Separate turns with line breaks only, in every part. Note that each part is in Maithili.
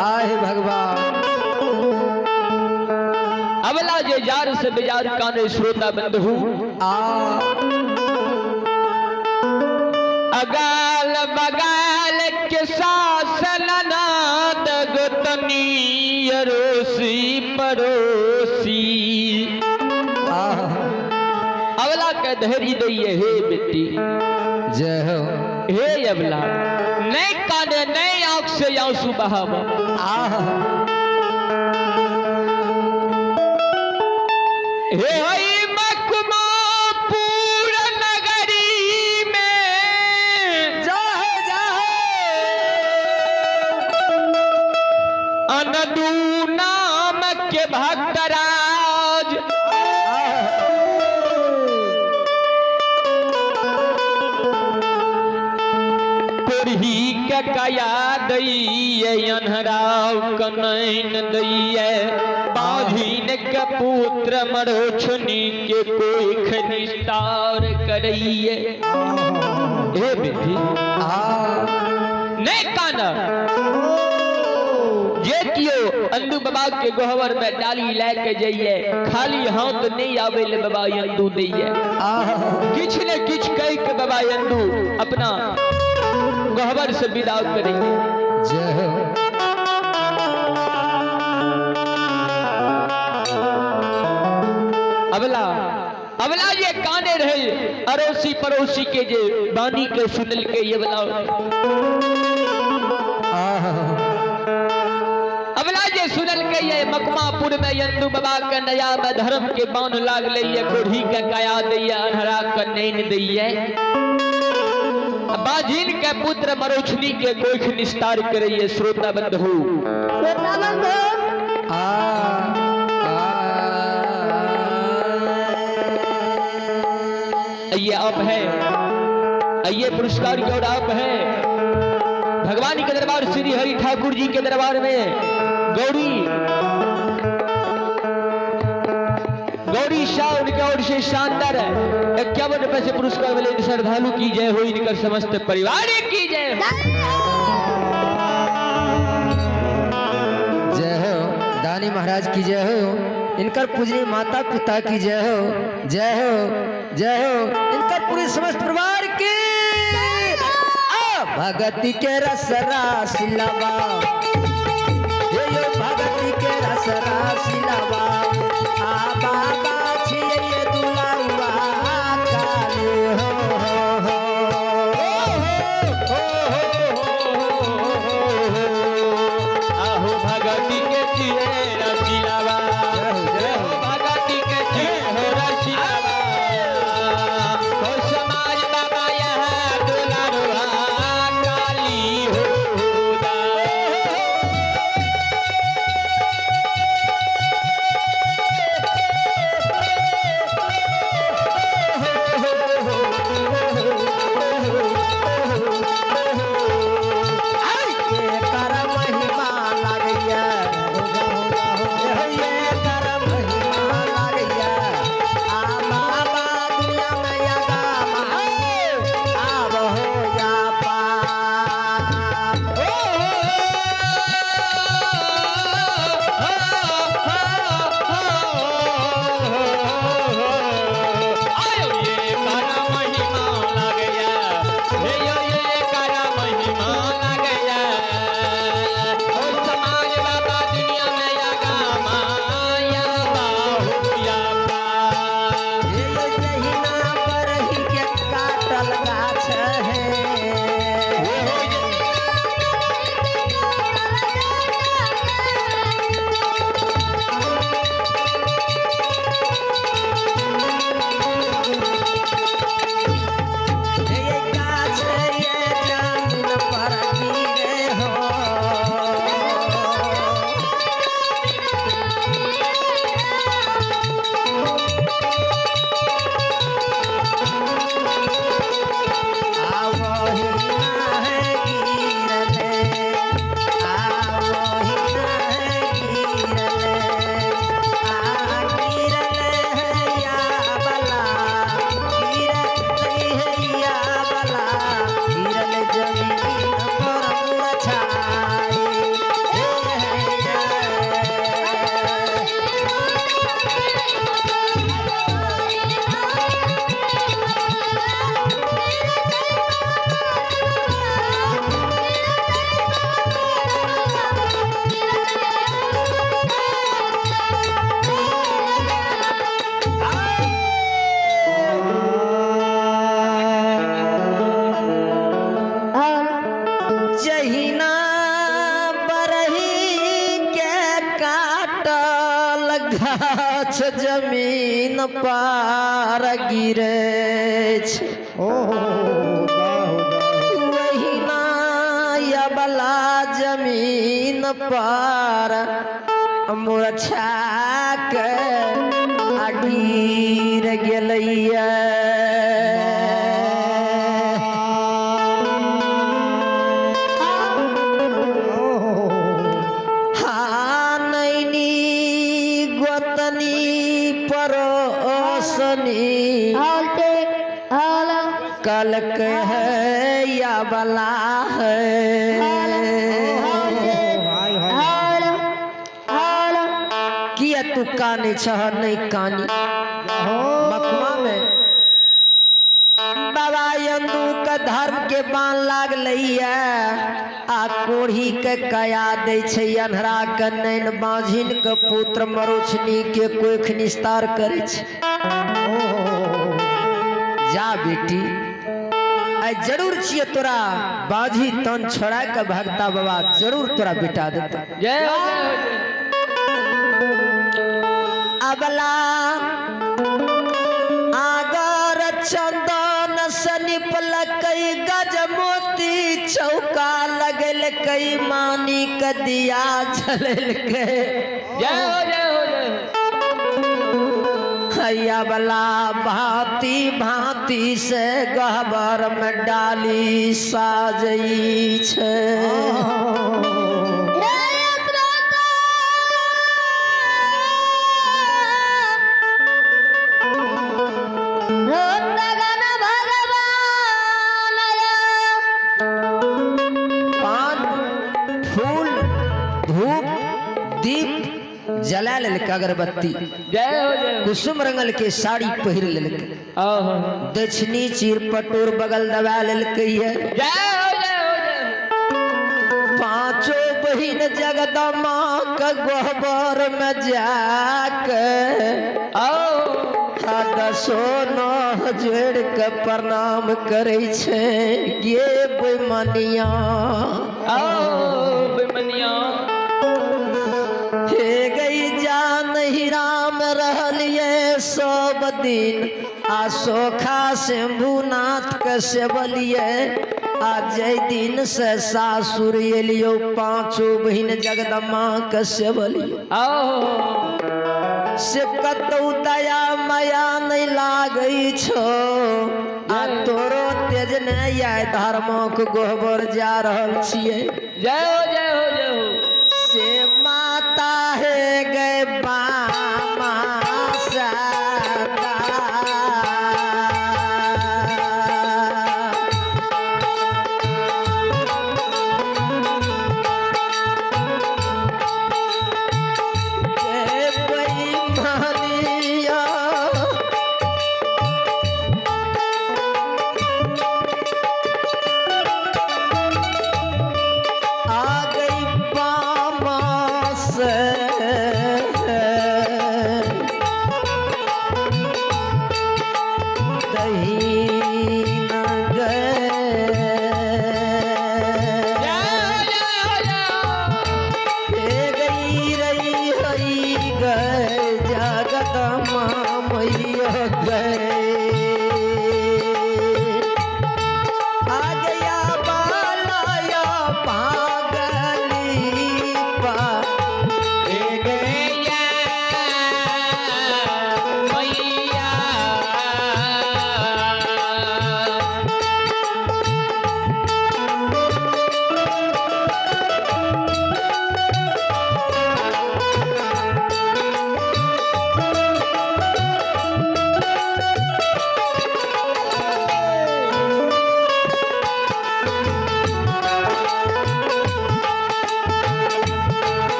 आहे भगवान।
अबला जे जार से बेजार काने श्रोता बंधु
आ
अगाल बगाल के सासन नाद गोतनी अरोसी पड़ोसी।
आह
अबला के धैर्य दैये हे बेटी,
जय हो।
हे अबला नहीं काने नहीं आंख से आंसू बहाव।
आह
हे हई मखमापुर नगरी में
जय हो जय हो।
अनदू नाम के भक्तराज कोढ़ी के कया दैये अन्हराव कनैन दैये बाझिन के पुत्र मरोछनी के कोई निस्तार करैये। हे बेटी
आ
नहीं काना जे कियो अंदू बाबा के गोहवर में डाली लेके जाइए खाली हाथ नहीं आवे ले बाबा अंदू दैये।
आह
किछ ने किछ कह के बाबा अंदू अपना गहबर से विदा करेंगे।
जय हो।
अबला अबला ये काने रहे अड़ोसी पड़ोसी के जे बानी के सुनल के ये बला
आह
अबला जे सुनल के ये मकमापुर में यंदू बाबा के नया में धर्म के बांध लागले ये कोढ़ी के काया दैये अनहरा के नैन दैये बाजिन के पुत्र मरोछनी के कोख निस्तार करैये। श्रोता बंधु
श्रोता बंधु
आ
ये आप है, ये पुरस्कार की और आप है भगवान के दरबार श्री हरि ठाकुर जी के दरबार में गौरी गौरी शाह उनके ओर से शानदार 51 रुपए से पुरस्कार मिले। इन श्रद्धालु की जय हो, इनका समस्त परिवार की जय हो।
जय हो दानी महाराज की जय हो, इनकर पूजनी माता पिता की जय हो, जय हो जय हो इनकर पूरे समस्त परिवार की। आ भगति के रस रास लवा, हे यो भगति के रस रास लवा, आ बाबा छिये दुलावा काले हो हो हो
हो हो हो हो आहो भगती के चिरे रसिलावा,
जय हो।
भगती के चिरे रसिलावा, हो समाज बाबा यह दुलारुआ काली हो दा।
गाछ जमीन पार गिरे छै। वहिना अबला जमीन पर मुरछा के आ गिर गेलैया। हाँ नैनी गोतनी परोसनी कल के है या बला है। किया तू काने छह नहीं कानी मखमा में बाबा यंदू के धर्म के बान लागलैया आ कोढ़ी के कया दै छै अन्हरा के नैन बाझिन के पुत्र मरुछनी के कोख निस्तार करै छै। जा बेटी आई जरूर छिए तोरा बाझी तन छोड़ा के भगता बाबा जरूर तोरा बेटा देता।
जय हो जय हो।
अबला आगर चंदन से निपलकै गजमोती चौका लगलकै मानी के दिया जललकै।
जय हो जय हो जय हो।
हैया बला भांति भांति से गहबर में डाली साजई छै। पान फूल धूप दीप जला लेलकै अगरबत्ती
जय हो जय हो।
कुसुम रंगल के साड़ी पहिर लेलकै
आहो।
दक्षिणी चीर पटोर बगल दबा लेलकै है।
जय हो जय हो जय हो।
पांचों बहिन जगदम्बा के गहबर में जाके
आओ
दसो नौ जोड़ के प्रणाम करै छै गे बेमनिया।
आओ बेमनिया।
हे गई जान ही राम रहलिए सब दिन आ सोखा शंभुनाथ के सेवलिए आ जै दिन से सासुर एलियो पांचों बहिन जगदम्बा के सेवलियो।
आओ
से कतौ दया माया नहीं लागै छो आ तोरो तेज ने या धर्मक गोबर जा रहल छियै।
जय हो जय हो जय हो।
से माता है गए बामा सदा बेईमानिया आ गई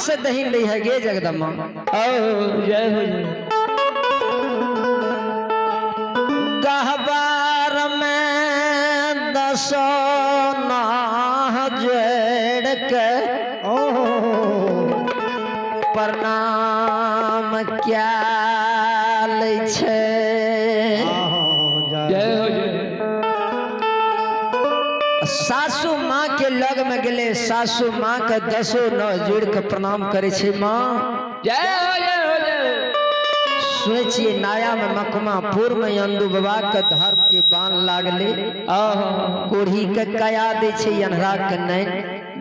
से दही नहीं है गे जगदम्बा।
आओ जय हो जय।
गहबार में दसो नाह जोड़ के प्रणाम क्या लै छै।
जय हो जय।
सासू माँ के लग में गेले, सासू माँ के दसो नौ जोड़ के प्रणाम करे छै माँ।
जय हो जय हो जय हो।
सुनै छियै नया में मकमापुर में अंदू बाबा के धर्म के बान लागले,
आहो
कोढ़ी के कया दै छै अन्हरा के नैन,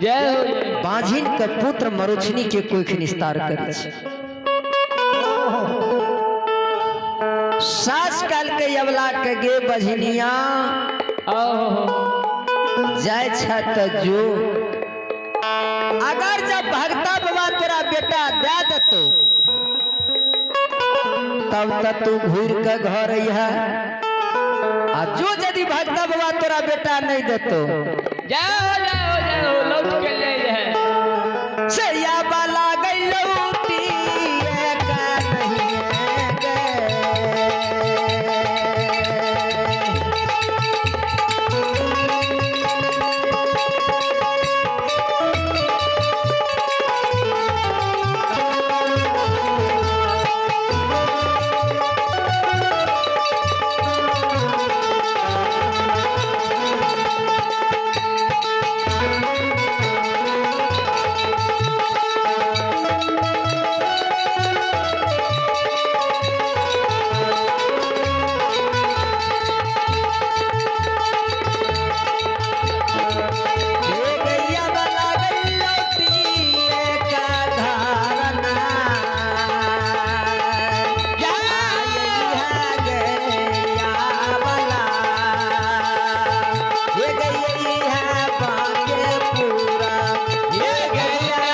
जय हो जय।
बाझिन के पुत्र मरुछनी के कोख निस्तार करे छै। सास काल के यवला के गे बझनिया
आहो
जाय छ त जो, अगर जब भगता बाबा तोरा बेटा दे देतो तब तक तू घूर के घर अइहे, आ जो यदि भगता बाबा तोरा बेटा नहीं देतो
जय हो जय हो जय हो, लौट के ले जाए।
से या बाला गई लौटी का नहीं गे। हे गैया वाला गई लौटी का घरना, आई है गैया वाला, हे गैया है बाके पूरा, हे गैया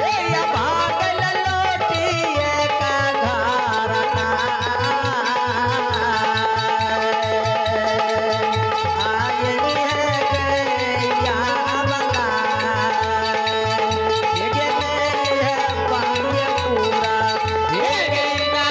ए भागल लोटी का घरना, आई है गैया वाला, हे गे है बाके पूरा, हे गैया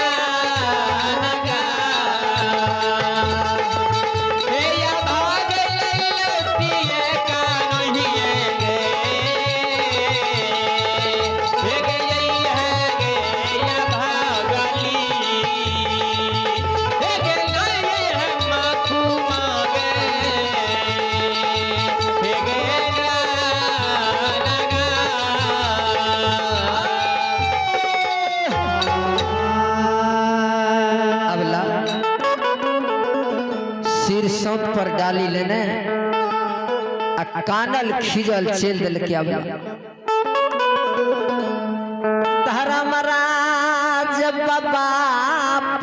अबला सिर सौत पर डाली लेने आ कानल खीजल चल दिल के अबला। धर्मराज बाबा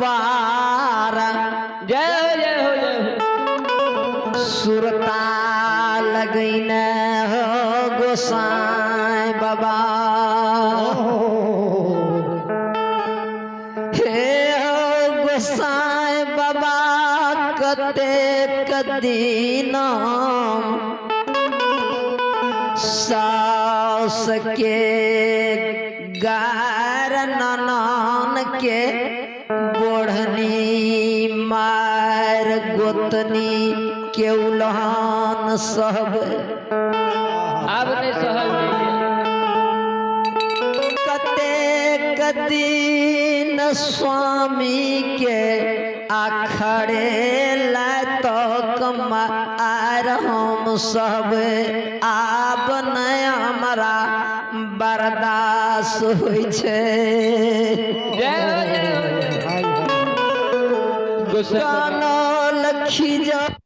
पारा
जय हो जय हो जय हो।
सुरता लगैन हो गोसाई बाबा, हे हो गोसाई बाबा कतेक दिन सास के गार ननन के बोढ़नी मार गोतनी के उलहन सब।
आब नहि सहल जाइए।
कतेक दिन स्वामी के आखड़े लातक मार हम सब, आब नहि हमरा बर्दाश्त होइ छै।
जय हो, जय हो, जय हो। गोसाई
कानल खिजल।